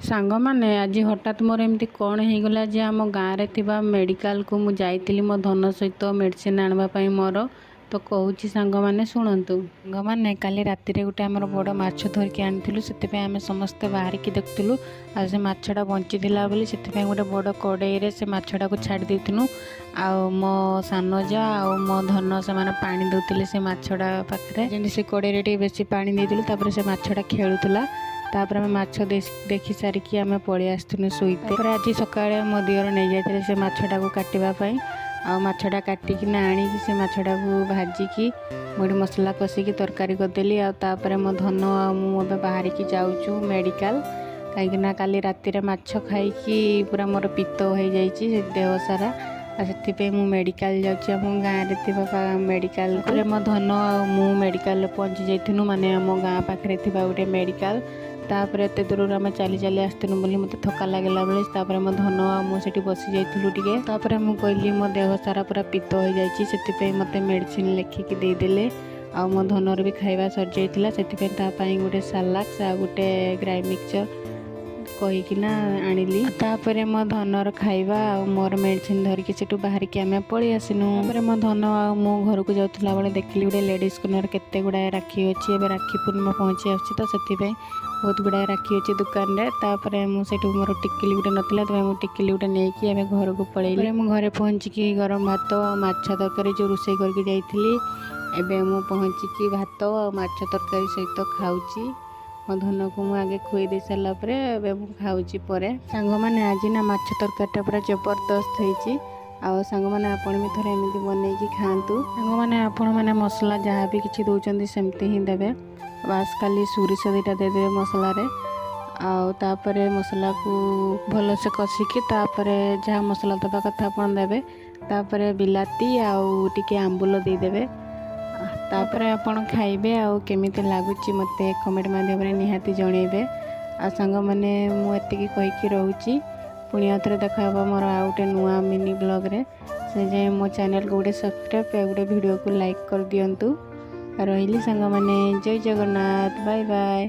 ସାଙ୍ଗମାନେ, ଆଜି ହଠାତ୍ ମୋର ଏମିତି କ'ଣ ହେଇଗଲା ଯେ ଆମ ଗାଁରେ ଥିବା ମେଡ଼ିକାଲକୁ ମୁଁ ଯାଇଥିଲି ମୋ ଧନ ସହିତ ମେଡ଼ିସିନ ଆଣିବା ପାଇଁ ମୋର। ତ କହୁଛି ସାଙ୍ଗମାନେ, ଶୁଣନ୍ତୁ। ସାଙ୍ଗମାନେ, କାଲି ରାତିରେ ଗୋଟେ ଆମର ବଡ଼ ମାଛ ଧରିକି ଆଣିଥିଲୁ। ସେଥିପାଇଁ ଆମେ ସମସ୍ତେ ବାହାରିକି ଦେଖୁଥିଲୁ। ଆଉ ସେ ମାଛଟା ବଞ୍ଚିଥିଲା ବୋଲି ସେଥିପାଇଁ ଗୋଟେ ବଡ଼ କଡ଼େଇରେ ସେ ମାଛଟାକୁ ଛାଡ଼ି ଦେଇଥିଲୁ। ଆଉ ମୋ ସାନ ଯା ଆଉ ମୋ ଧନ, ସେମାନେ ପାଣି ଦେଉଥିଲେ ସେ ମାଛଟା ପାଖରେ। ଯେମିତି ସେ କଡ଼େଇରେ ଟିକେ ବେଶୀ ପାଣି ଦେଇଥିଲୁ, ତାପରେ ସେ ମାଛଟା ଖେଳୁଥିଲା। ତାପରେ ଆମେ ମାଛ ଦେଖି ସାରିକି ଆମେ ପଳେଇ ଆସିଥିଲୁ ଶୋଇତେ। ତାପରେ ଆଜି ସକାଳେ ମୋ ଦିଅର ନେଇଯାଇଥିଲେ ସେ ମାଛଟାକୁ କାଟିବା ପାଇଁ। ଆଉ ମାଛଟା କାଟିକିନା ଆଣିକି, ସେ ମାଛଟାକୁ ଭାଜିକି ମୁଁ ଏଠି ମସଲା କଷିକି ତରକାରୀ କରିଦେଲି। ଆଉ ତାପରେ ମୋ ଧନ ଆଉ ମୁଁ ଏବେ ବାହାରିକି ଯାଉଛୁ ମେଡ଼ିକାଲ, କାହିଁକିନା କାଲି ରାତିରେ ମାଛ ଖାଇକି ପୁରା ମୋର ପିତ୍ତ ହେଇଯାଇଛି ସେ ଦେହ ସାରା। ଆଉ ସେଥିପାଇଁ ମୁଁ ମେଡ଼ିକାଲ ଯାଉଛି, ଆମ ଗାଁରେ ଥିବା ମେଡ଼ିକାଲ। ତାପରେ ମୋ ଧନ ଆଉ ମୁଁ ମେଡ଼ିକାଲରେ ପହଞ୍ଚି ଯାଇଥିଲୁ, ମାନେ ଆମ ଗାଁ ପାଖରେ ଥିବା ଗୋଟେ ମେଡ଼ିକାଲ। ତାପରେ ଏତେ ଦୂରରୁ ଆମେ ଚାଲି ଚାଲି ଆସିଥିଲୁ ବୋଲି ମୋତେ ଥକା ଲାଗିଲା ବେଳେ, ତାପରେ ମୋ ଧନ ଆଉ ମୁଁ ସେଠି ବସି ଯାଇଥିଲୁ ଟିକେ। ତାପରେ ମୁଁ କହିଲି ମୋ ଦେହ ସାରା ପୁରା ପିତ୍ତ ହେଇଯାଇଛି, ସେଥିପାଇଁ ମୋତେ ମେଡ଼ିସିନ ଲେଖିକି ଦେଇଦେଲେ। ଆଉ ମୋ ଧନର ବି ଖାଇବା ସରିଯାଇଥିଲା, ସେଥିପାଇଁ ତା ପାଇଁ ଗୋଟେ ସାଲାକ୍ସ ଆଉ ଗୋଟେ ଗ୍ରାଇ ମିକ୍ସଚର କହିକିନା ଆଣିଲି। ତାପରେ ମୋ ଧନର ଖାଇବା ଆଉ ମୋର ମେଡ଼ିସିନ ଧରିକି ସେଠୁ ବାହାରିକି ଆମେ ପଳେଇ ଆସିନୁ। ତାପରେ ମୋ ଧନ ଆଉ ମୁଁ ଘରକୁ ଯାଉଥିଲା ବେଳେ ଦେଖିଲି ଗୋଟେ ଲେଡ଼ିଜ୍ କର୍ଣ୍ଣର, କେତେ ଗୁଡ଼ାଏ ରାକ୍ଷୀ ଅଛି। ଏବେ ରାକ୍ଷୀ ପୂର୍ଣ୍ଣିମା ପହଞ୍ଚି ଆସୁଛି, ତ ସେଥିପାଇଁ ବହୁତ ଗୁଡ଼ାଏ ରାକ୍ଷୀ ଅଛି ଦୋକାନରେ। ତାପରେ ମୁଁ ସେଇଠୁ ମୋର ଟିକିଲି ଗୋଟେ ନଥିଲା, ସେଥିପାଇଁ ମୁଁ ଟିକିଲି ଗୋଟେ ନେଇକି ଏବେ ଘରକୁ ପଳେଇଲି। ମୁଁ ଘରେ ପହଞ୍ଚିକି ଗରମ ଭାତ ଆଉ ମାଛ ତରକାରୀ ଯେଉଁ ରୋଷେଇ କରିକି ଯାଇଥିଲି, ଏବେ ମୁଁ ପହଞ୍ଚିକି ଭାତ ଆଉ ମାଛ ତରକାରୀ ସହିତ ଖାଉଛି। ମୋ ଧନକୁ ମୁଁ ଆଗେ ଖୁଆଇ ଦେଇ ସାରିଲା ପରେ ଏବେ ମୁଁ ଖାଉଛି ପରେ। ସାଙ୍ଗମାନେ, ଆଜି ନା ମାଛ ତରକାରୀଟା ପୁରା ଜବରଦସ୍ତ ହେଇଛି। ଆଉ ସାଙ୍ଗମାନେ, ଆପଣ ବି ଥରେ ଏମିତି ବନେଇକି ଖାଆନ୍ତୁ। ସାଙ୍ଗମାନେ, ଆପଣମାନେ ମସଲା ଯାହା ବି କିଛି ଦେଉଛନ୍ତି, ସେମିତି ହିଁ ଦେବେ। ବାସ୍ ଖାଲି ସୋରିଷ ଦୁଇଟା ଦେଇଦେବେ ମସଲାରେ। ଆଉ ତାପରେ ମସଲାକୁ ଭଲସେ କଷିକି, ତାପରେ ଯାହା ମସଲା ଦେବା କଥା ଆପଣ ଦେବେ। ତାପରେ ବିଲାତି ଆଉ ଟିକେ ଆମ୍ବୁଲ ଦେଇଦେବେ। ତାପରେ ଆପଣ ଖାଇବେ ଆଉ କେମିତି ଲାଗୁଛି ମୋତେ କମେଣ୍ଟ ମାଧ୍ୟମରେ ନିହାତି ଜଣେଇବେ। ଆଉ ସାଙ୍ଗମାନେ, ମୁଁ ଏତିକି କହିକି ରହୁଛି। ପୁଣି ଆଉ ଥରେ ଦେଖା ହେବ ମୋର ଆଉ ଗୋଟେ ନୂଆ ମିନି ବ୍ଲଗ୍ରେ। ସେ ଯାଏଁ ମୋ ଚ୍ୟାନେଲକୁ ଗୋଟେ ସବସ୍କ୍ରାଇବ୍ ଆଉ ଗୋଟେ ଭିଡ଼ିଓକୁ ଲାଇକ୍ କରିଦିଅନ୍ତୁ। ରହିଲି ସାଙ୍ଗମାନେ, ଜୟ ଜଗନ୍ନାଥ, ବାଏ ବାଏ।